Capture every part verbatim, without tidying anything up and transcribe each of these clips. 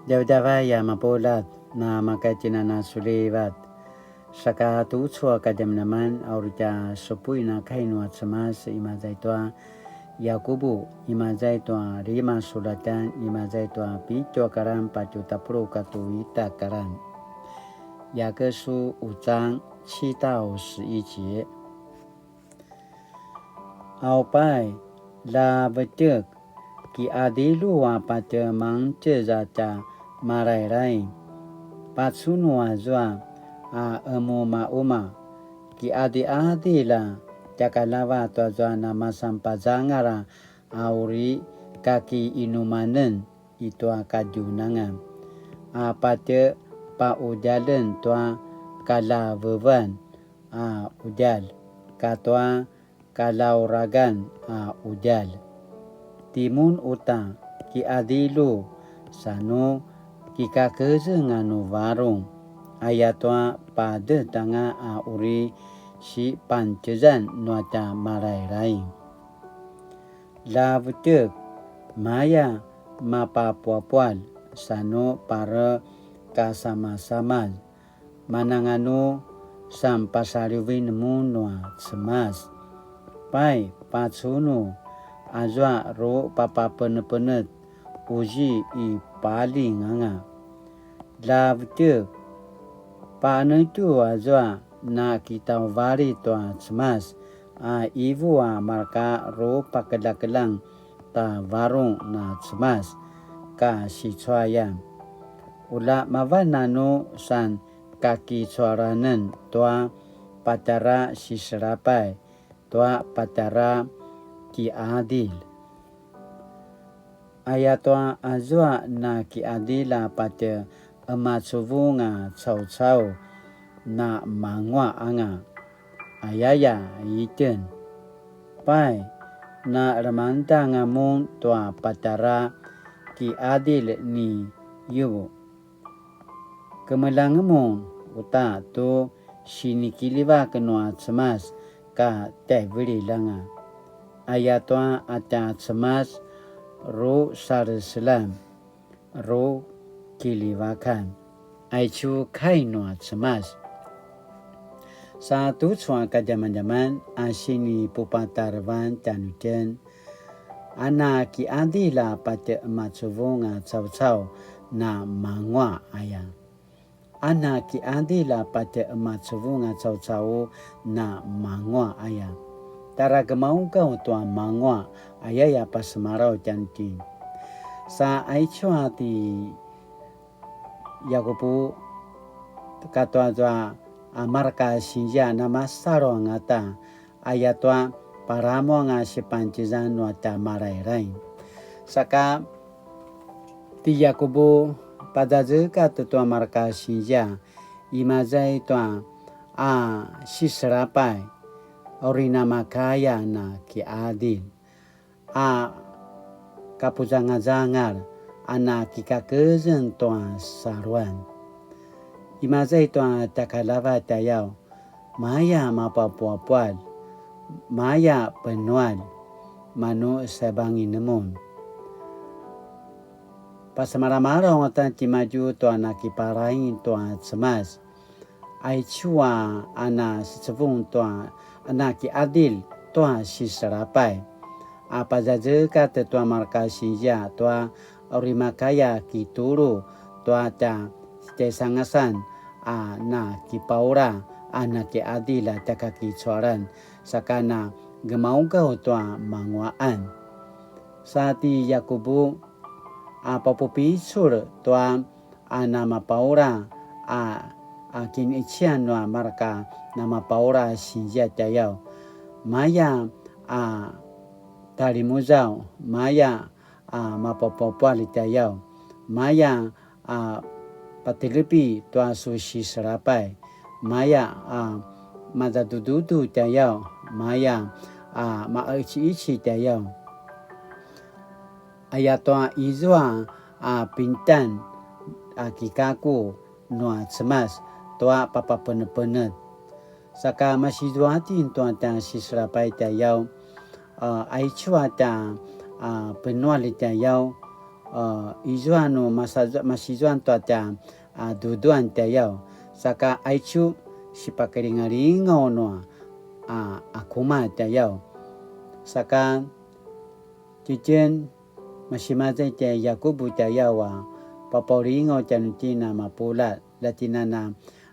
Djavadjavay a mapuljat, na maka tjinana sulivat. Saka tucu a kadjamadjaman a uri tja supuin a kai nua Cemas, imaza i tua Yakubu, imaza i tua lima sulatjan, imaza i tua pitju a karan patju tapuluq katua ita a karan. 雅各書五章七到十一節。 Aupay, la vetjek, kiqadilju a patje mangtjez a tja Malailai. Pacunu azua a qemumaquma, kiqadiqadilj a tjakalava tuazua namasan pazangal a uri kakiqinumanen i tua kadjunangan, a patje paqudjaljen tua kaljavevan a qudjalj, katua kalauragan a qudjalj. Timun uta kiqadilju, sa nu kikakezeng a nu varung, ayatua padet anga a uri sipantjezan nua tja Malailai. La vetjek, maya mapapuapualj, sa nu parekasamasamac, mananganu sanpasaliwin mun nua Cemas. Pai, pacunu, azua ru papapenepenet, uzi i paling anga. La vetjek, paenetju azua na kitauvalit tua Cemas, a ivu a marka ru pakeljakeljang ta varung na Cemas, ka sicuayan. Ula mavan a nu san kakicualanen tua patjara siselapay, tua patjara kiqadilj. Ayatua azua na kiqadilj a patje emacuvung a caucau na manguaq anga, ayaya itjen. Pai, na lemangeda anga mun tua patjara kiqadilj ni Yubu. Kemeljang mun uta tu sinikiljivak nua Cemas ka tjaivililj anga. Ayatua a tja Cemas ru saleselam, ru kiljivakan. Aicu kai nua Cemas. Sa tucu a kadjamadjaman a sinipupatarevan tjanuitjen, a na kiqadilj a patje emacuvung a caucau na manguaq aya. A na kiqadilj a patje emacuvung a caucau na manguaq aya. Tara gemaugaw tua manguaq ayaya pasemalaw tjanuitjen. Sa aicu a ti Yakubu katua tua a marka sinzia na masalu angata, ayatua palamu anga sipantjezan nua tja Malailai. Saka ti Yakubu pazazekatj tua marka sinzia, imaza i tua a siselapay, uri namakaya na kiqadilj, a kapuzangazangal, a na kikakezeng tua saluan. Imaza i tua tjakaljava tjayaw, maya mapapuapualj, maya penualj, manu saibangin mun. Pasemalamalaw angata timadju tua nakipalaing tua Cemas. Aicu a na secevung tua a na kiqadilj tua siselapay. A pazazekatj tua marka sinzia tua uri makaya kitulu tua tja tjaisangasan a na kipaula a na kiqadilj a tja kakicualan, saka na gemaugaw tua manguaqan. Sa ti Yakubu a papupicul tua a namapaula a, a kinician nua marka namapaula sinzia tjayaw. Maya a talimuzaw, maya a mapapuapualj tjayaw, maya a patilipi tua su siselapay, maya a mazadududu tjayaw, maya a maecici tjayaw. Ayatua izua a pintan a kikaku nua Cemas tua papapenepenetj. Saka masizuatin tua tja siselapay tjayaw, a, aicu a tja, a, penualj tjayaw, a, izua nu masa-, masizuan tua tja, a, duduan tjayaw. Saka aicu sipakilingalingaw nua, a, akuma tjayaw. Saka tjitjen masimazay tjay Yakubu tjayaw a, papaulingaw tjanuitjen a mapuljat, ljatjinana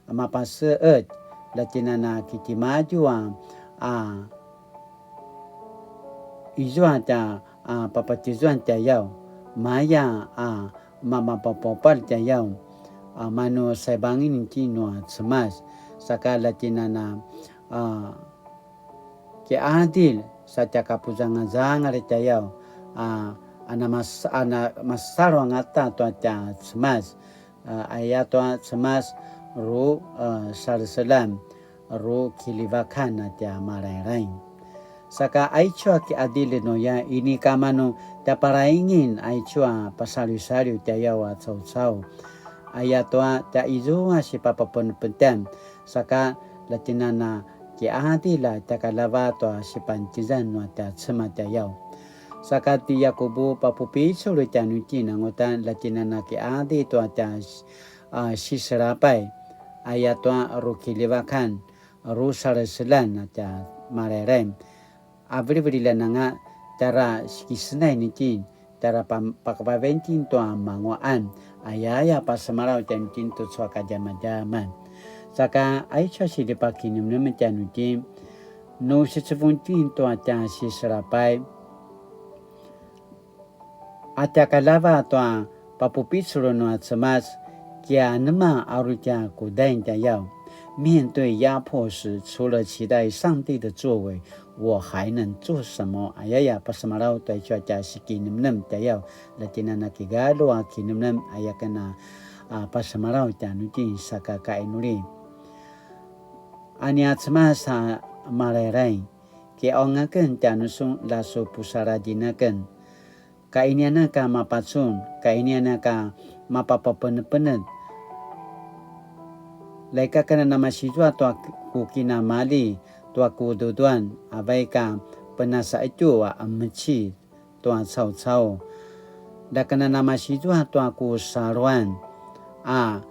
mapaseqet, ljatjinana kitimadju a, a, izua tja, a, papatizuan tjayaw, maya, a, mamapapaupal tjayaw, a, manu saibangin tjinua Cemas, saka ljatjinana, a, kiqadilj sa tja kapuzangazangal tjayaw, a, a namas-, a namasalu angata tua tja Cemas, a, ayatua Cemas ru, a, saleselan, ru kilivakan a tja Malailai. Saka aicu a kiqadilj nuya inika manu tja palaingin aicu a pasaliusaliu tjayaw a caucau. Ayatua tja izua sipapapenepeten, saka ljatjinana kiqadilj a tja kalava tua sipantjizan nua tja Cemas tjayaw. Saka ti Yakubu papupicul tjanuitjen a ngutan ljatjinana kiqadilj tua tja, a, siselapay. Ayatua ru kilivakan, ru saleselan a tja Malailai. A vilivililjan anga tjara sikisenay nitjen, tjara pam-, pakavavay tjen tua manguaqan, ayaya pasemalaw tjanuitjen tucu a kadjamadjaman. Saka aicu a silipakinemnem tjanuitjen, nu secevung tjen tua tja siselapay, a tja kalava tua papupicul nua Cemas, kianema a uri tja kudain tjayaw. 面對壓迫時，除了期待上帝的作為，我還能做什麼？ Ayaya pasemalaw tua aicu a tja sikinemnem tjayaw, ljatjinana kigalju a kinemnem, aya ken a, a, pasemalaw tjanuitjen saka kainuli. A nia Cemas a Malailai, kiqaung aken tjanusun, la su pusaladjin aken. Ka inianan ka mapacun, ka inianan ka mapapapenepenetj. Laika ken a namasizua tua ku kinamali, tua ku duduan, a vaik a penasaqetju a qemeci tua caucau. Lja ken a namasizua tua ku saluan, a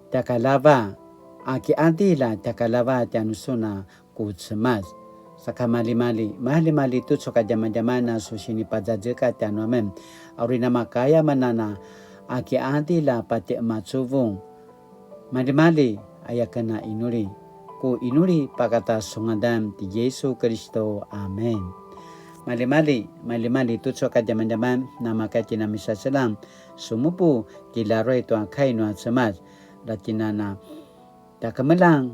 tja kalava, a kiqadilj a tja kalava tjanusun a ku Cemas. Saka malimali, malimali tucu a kadjamadjaman a su sinipazazekatj tjanuamen. A uri namakaya amen anan a kiqadilj a patje macuvung. Malimali, aya ken a inuli. Ku inuli pakata su ngadan ti Yisu Kiristu. Amen. Malimali, malimali tucu a kadjamadjaman, namakaya tjen a misaseljang, sumupu kilaruay tua kai nua Cemas, ljatjinana tja kemeljang,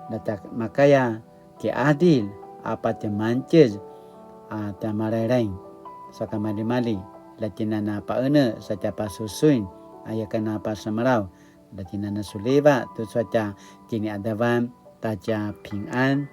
ljatja makaya kiqadilj a patje mangtjez a tja Malailai. Saka malimali, ljatjinana paqenetj sa tja pasusuin, aya ken a pasemalaw, ljatjinana suliva tucu a tja kiniqadavan ta tja pingan.